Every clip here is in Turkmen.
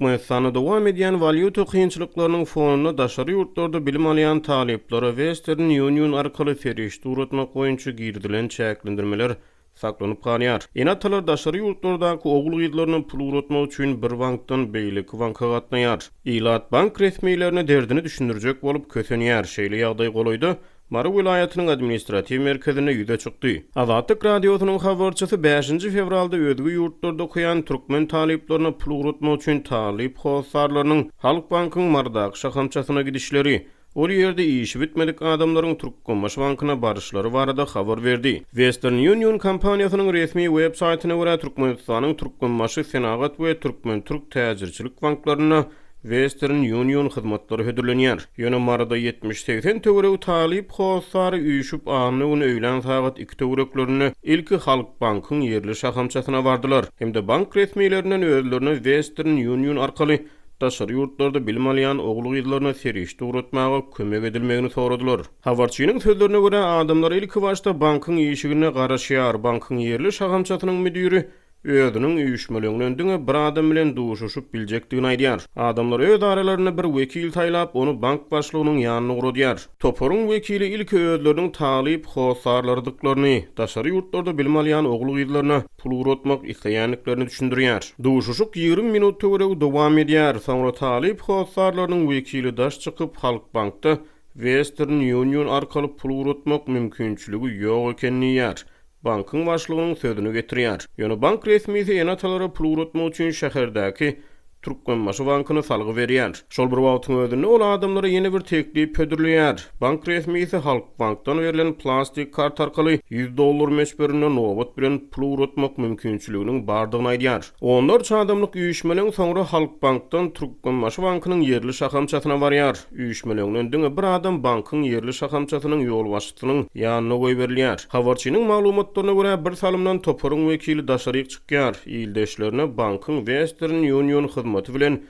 Türkmenistanda dowam edýän walýuta kynçylyklarynyň fonunda daşary ýurtlarda bilim alýan talyplara Western Union arkaly serişde ugratmak boýunça girizilen çäklendirmeler saklanyp galýar. Ene-atalar daşary ýurtlardaky ogul-gyzlaryna pul ugratmak üçin bir bankdan beýleki banka gatnaýar. Ilat bank resmilerine derdini düşündirjek bolup kösenýär. Şeýle ýagdaý golaýda Mary welaýatynyň administratiw merkezinde ýüze çykdy. Azatlyk Radiosynyň habarçysy bäşinji fewralda özge ýurtlarda okaýan türkmen talyplaryna pul ugratmak üçin talyp hossarlarynyň Halkbankyň Marydaky şahamçasyna gidişleri, ol ýerde işi bitmedik adamlaryň Türkmenbaşy bankyna baryşlary barada habar berdi. Western Union kompaniýasynyň resmi web saýtyna görä, Türkmenistanyň Türkmenbaşy Senagat we Türkmen-Türk täjirçilik banklarynda Western Union hyzmatlary hödürlenýär. Ýöne Maryda 70-80 töweregi talyp hossary üýşüp anna güni öýlän sagat iki töwereklerinde ilki Halkbankyň ýerli şahamçasyna bardylar hem-de bank resmilerinden özlerine Western Union arkaly daşary ýurtlarda bilim alýan ogul-gyzlaryna serişde ugratmaga kömek edilmegini soradylar. Habarçynyň sözlerine görä, adamlar ilkibaşda bankyň işiginde garaşýar, bankyň ýerli şahamçasynyň müdiri özüniň üýşmeleňden diňe bir adam bilen duşuşyp biljekdigini aýdýar. Adamlar öz aralarynda bir wekil saýlap, ony bank başlygynyň ýanyna ugradýar. Toparyň wekili ilki özleriniň talyp hossarlarydyklaryny, daşary ýurtlarda bilim alýan ogul-gyzlaryna pul ugratmak isleýändiklerini düşündirýär. Duşuşyk 20 minut töweregi dowam edýär. Soňra talyp hossarlarynyň wekili daş çykyp, Halkbankda Western Union arkaly pul ugratmak mümkinçiligi ýok eken diýýär. Bankyň başlygynyň sözüni getirýär. Ýöne bank resmisi ene-atalara pul ugratmak üçin şäherdäki Türkmenbaşy bankyny salgy berýär. Şol bir wagtyň özünde ol adamlara ýene bir teklip hödürleýär. Bank resmisi Halkbankdan berlen plastik kart arkaly 100 dollar möçberinde nobat bilen pul ugratmak mümkinçiliginiň bardygyny aýdýar. Onlarça adamlyk üýşmeleň soňra Halkbankdan Türkmenbaşy bankynyň ýerli şahamçasyna barýar. Üýşmeleňden diňe bir adam bankyň ýerli şahamçasynyň ýolbaşçysynyň ýanyna goýberilýär. Habarçynyň maglumatlaryna görä, bir salymdan toparyň wekili daşaryk çykýar, ildeşlerine bankyň Western Union hyzmaty bilen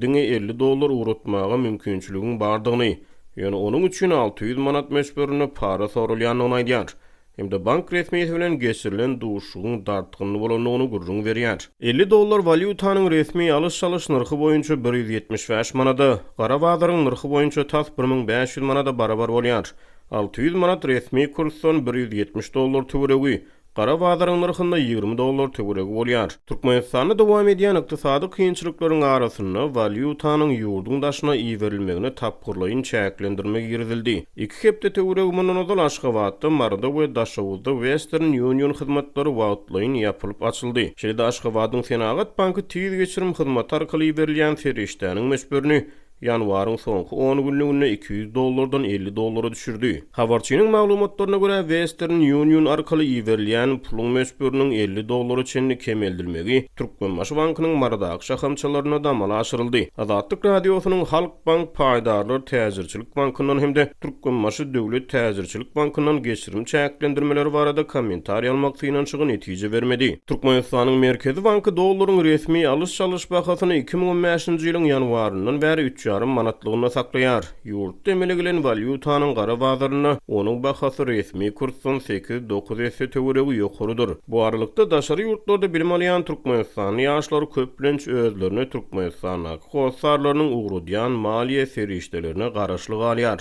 diňe 50 dollar ugratmaga mümkinçiligiň bardygyny, ýöne onuň üçin 600 manat möçberinde para soralýandygyny aýdýar. Hem-de bank resmisi bilen geçirilen duşuşygyň dartgynly bolandygyny gürrüň berýär. 50 dollar walýutanyň resmi alyş-çalyş nyrhy boýunça 175 manada, gara bazaryň nyrhy boýunça tas 1500 manada barabar bolýar. 600 manat resmi kursdan 170 dollar töweregi, gara bazaryň nyrhynda 20 dollar töweregi bolýar. Türkmenistanda dowam edýän ykdysady kynçylyklaryň arasynda, walýutanyň ýurduň daşyna iberilmegine tapgyrlaýyn çäklendirme girizildi. Iki hepde töweregi mundan ozal Aşgabatda, Maryda we Daşoguzda Western Union hyzmatlary wagtlaýyn ýapylyp açyldy. Şeýle-de Aşgabadyň Senagat banky tiz geçirim hyzmaty arkaly iberilýän serişdäniň möçberini ýanwaryň soňky on günlüginde 200 dollardan 50 dollara düşürdi. Habarçynyň maglumatlaryna görä, Western Union arkaly iberilýän puluň möçberiniň 50 dollara çenli kemeldilmegi Türkmenbaşy bankynyň Marydaky şahamçalarynda-da amala aşyryldy. Azatlyk Radiosynyň Halkbank paýdarlar täjirçilik bankyndan hem-de Türkmenbaşy döwlet täjirçilik bankyndan geçirim çäklendirmeleri barada kommentariý almak synanyşygy netije bermedi. Türkmenistanyň Merkezi banky dollaryň resmi alyş-çalyş bahasyny 2015-nji ýylyň ýanwaryndan bäri üç ýarym manatlygynda saklaýar. Ýurtda emele gelen walýutanyň gara bazarynda onuň bahasy resmi kursdan sekiz-dokuz esse töweregi ýokarydyr. Bu aralykda, daşary ýurtlarda bilim alýan türkmenistanly ýaşlar köplenç özlerine Türkmenistandaky hossarlarynyň ugradýan maliýe serişdelerine garaşly galýar.